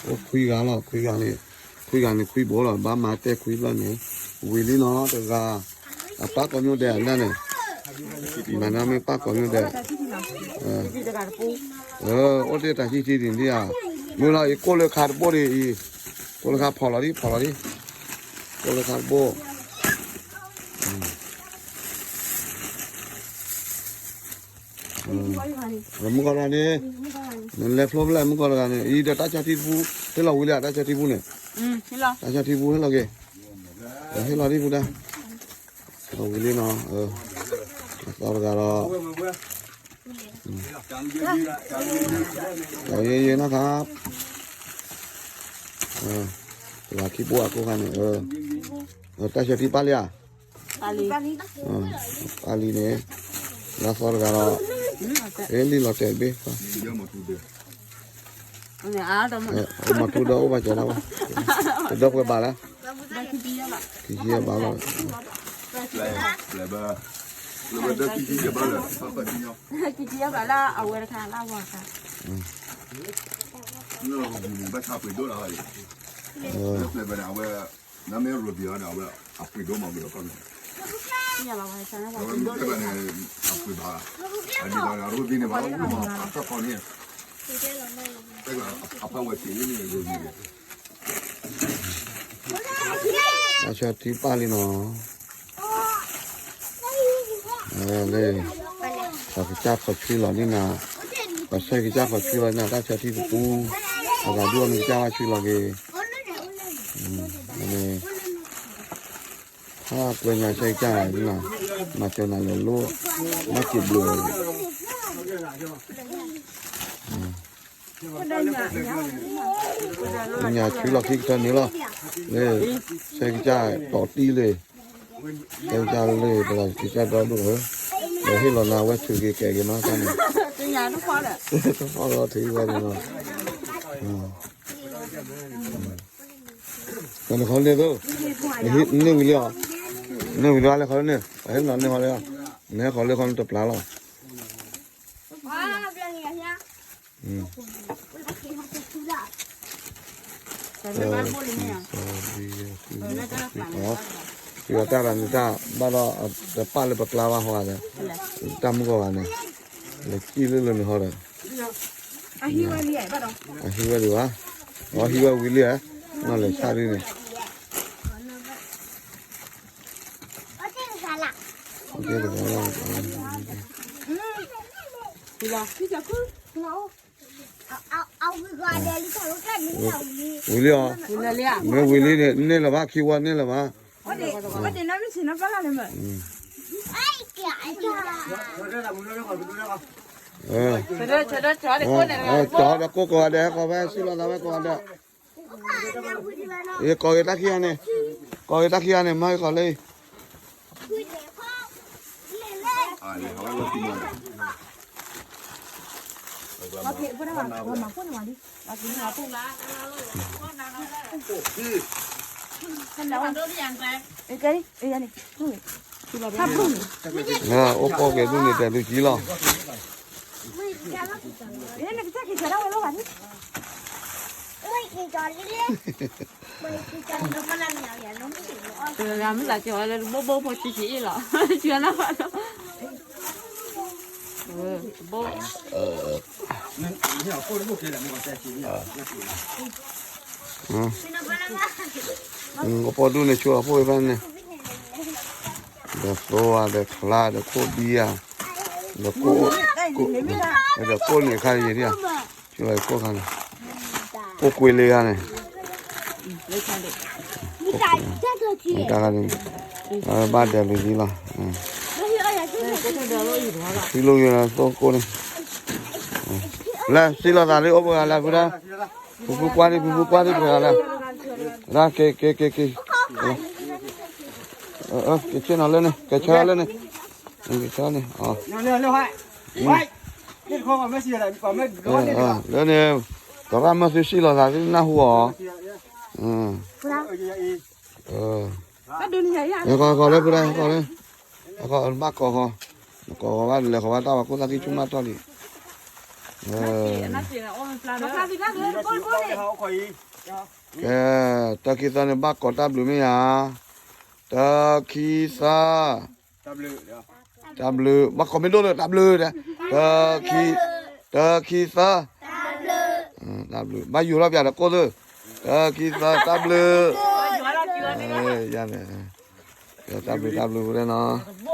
အိၣ်ခွံဂၤလီၤ, ခွံဂၤန့ၣ်, ခွံဂၤန့ၣ် ခွံဘိလီၤ, ဘၣ်မၤတဲခွံဘျီန့ၣ်, ဝံၤလံနီၤ တဂၤ, အပၢ်ကိးမံၤဒဲးအနၢ်န့ၣ်, မၤနၢ်မ့ၢ်ပၢ်ကိးမံၤဒဲး, အိၣ်တ့ၢ်တၢ်ဆံၣ်ဆံၣ်ဒ်န့ၣ်ဧါ, မုၢ်လီၤအံၤကိၢ်လၢခါတဘိဒ်အံၤ, ကိၢ်လၢခါဖီၣ်လီၤဒ် ဖီၣ်လီၤဒ်, ကိၢ်လၢခါတဘိ မုၢ်ကီၢ်တဂၤန့ၣ်, နလဲၤဖျိဖဲလဲၣ် မုၢ်ကီၢ်တဂၤန့ၣ်, အံၤဒီးတၢ်ဆၢထံတပူ, ဟ့ၣ်လီၤဝံၤလံဧါ တၢ်ဆၢထံပူန့ၣ်, တၢ်ဆၢထံပူဟ့ၣ်လီၤက့ၤ, ဟ့ၣ်လီၤဒ်ပူၤတၢ်, ဟ့ၣ်လီၤဝံၤလံနီၤ, အသီတဂၤဒီး, တၢ်ယဲယဲနီၢ်ခါ, တဂၤခံဘိအကိးခါန့ၣ်, တၢ်ဆၢထံပၢ်လံဧါ ပၢ်လံန့ၣ်, လၢသီတဂၤဒီး, လံလီၤတဲာ်တဘ့ၣ်, မၤထူဒီးအိၣ်ဘၣ်ကၠီဒၣ်ဝဲ, တဒီပုၢ်ဝဲၢ်ဘၣ်လဲၣ်, ခံဆံယဲၢ်ဘၣ်လီၤ, ခံဆံယဲၢ်ဘၣ်လၢအဝဲတခါလၢအဝဲတခါ, ဘၣ်ဆၣ်ပှ့ၤဒိၣ်လီၤ, အဝဲ, နမ့ၢ်ရိဘံၤအီၤဒီး အဝဲ, အပှ့ၤဒိၣ်မးဝံၤလီၤခီန့ၣ်, အဝဲမ့ၢ်တဲဘၣ်န့ၣ်, အပှ့ၤဘၣ်, အဒ်သိးရိဘံၤန့ၣ်ဘၣ်လီၤ, အဖီခိၣ်န့ၣ်, အဖီဝဲက့ၤန့ၣ်ရိဘံၤန့ၣ်, တၢ်ဆၢထံပၢ်လံနီၤ လၢ, ပှၤကစၢ်ခီၣ်ဆူလီၤန့ၣ်နၤ, ပှၤဆဲးကစၢ်ခီၣ်ဆူလီၤန့ၣ်နၤ တၢ်ဆၢထံတပူ, အဂၤဒူၣ်အီၤန့ၣ်ကစၢ်ဘၣ်ဆူလီၤက့ၤ, န့ၣ်, ဟါပှဲၤညါဆဲးကစၢ်န့ၣ်, မၤစၢၤနၤလၢလိၣ်, မၤစၢၤဘျုး, ညါဆူလီၤခံကတၢၢ်န့ၣ်လီၤ, လၢ, ဆဲးကစၢ်တီၤတံၢ်လၢ, ဆဲးကစၢ်လၢ ပလီၤကစၢ်ဒီဒိၣ်ဧၢ, ဒီးဟ့ၣ်လီၤနၤဝဲဆူးက့ၤကဲက့ၤနီၤတၢ်န့ၣ်, တညါတဖီၣ်လၢ, တဖီၣ်လီၤထံဝဲန့ၣ်လီၤ, နခီန့ၣ်သိး, န့ၢ်ဝံၤလံဧါ, န့ၢ်ဝံၤလံလၢခီန့ၣ်, ဟဲလီၤန့ၢ်ခီလၢ, နဟဲခီလၢခီန့ၣ်တပျၢ်လီၤ တၢ်ဘၣ်န့ၣ်တၢ်ဘၣ်ဒီးတပၢ်လၢပကျါဘၣ်ဟီဂၤဒီး, တၢ်မုၢ်ကီၢ်ဂၤန့ၣ်, လဲၤကံၣ်လၢလၢန့ၣ်ဟီဒီး, အဟံးဝဲဒံးဘၣ်, အဟံးဝဲဝံၤလံဧါ, နီၢ်လဲၤဆၣ်ဒ်န့ၣ် ဝံၤလံဧါ, မ့ၢ်ဝံၤလံန့ၣ် န့ၢ်လၢၤဘၣ် ခံဝီန့ၢ်လၢၤဘၣ်, ကၠီဒီးကိးကိးဂၤဒဲး ဟဲကိးဖဲစံၣ်လီၤသးဝဲကိးဂၤဒဲး, ယကိးက့ၤတၢ်ခံဂၤန့ၣ်, ကိးက့ၤတၢ်ခံဂၤန့ၣ် မၤက့ၤကိးလၢအံၤ အိၣ်ကိးက့ၤဒူၣ်န့ၣ် တဲဒုးကံလီၤ. မ့ၢ်သးကၠီလၢတဘိဘိဖိဆံးဆံးအ့ၣ်လီၤ, ဆံးနီၤ, တဘိ ကပိာ်ဒူၣ်န့ၣ် ဆိလီၤဖိဝဲဖဲန့ၣ်, ဒီးသိဧါ ဒီးချါ ဒီးခိၣ်ဒံဧါ, ဒီးကိၣ်, ဒီးကိၣ်န့ၣ်ခါယံၤဒံဧါ, ဆိလီၤကိၣ်ခါန့ၣ်, ကိၣ်ကွ့လ့ခါန့ၣ်, တၢ်ခါန့ၣ်, ဘၣ်ဒဲးလူၤသံလီၤ, ထံလိၣ်ယသိကိၣ်န့ၣ်, လၢစံၣ်လီၤသးလၢအိၣ်ပှဲၤဂၤလၢဖုဒၣ်, ဖုဖုကွၢ်ဒံး ဖုဖုကွၢ်ဒံးပှဲၤဂၤလၢ, က့ၤ က့ၤ က့ၤ က့ၤ, ကဆ့ၣ်နီၤလၢန့ၣ် ကဆၢလၢန့ၣ်, ကဆၢန့ၣ်, လၢန့ၣ်, သရၣ်မၢသုစံၣ်လီၤသးသုနၢ်ဟူအီၤ, ဟဲဃီလၢဖုဒၣ် ဟဲဃီလၢ, ဟဲဃီဘၣ်ကိးဃီ, နကိးဃီဘၣ်လဲၤဃီဘၣ်တၢ်ဝဲကိၣ်သၣ်ခံဆူၣ်မးတီၢ်လံ, ကဲ, တၢ ခံ သၢန့ၣ် ဘၣ်ကိးတၢ်ဘျုးမ့ၢ်ဧါ. တၢ ခံ သၢ, တၢ်ဘျုး, ဘၣ်ကိးမ့ၢ်ဒိၣ်လၢ တၢ်ဘျုး, တၢ ခံ, တၢ ခံ သၢ, တၢ်ဘျုး, ဘၣ်ယူၤထီၣ်ပၠးဒီးကိၣ်သၢ, တၢ ခံ သၢ တၢ်ဘျုး, ယန့ၣ်, တၢ်ဘျုး တၢ်ဘျုးဖိလၢနီၤ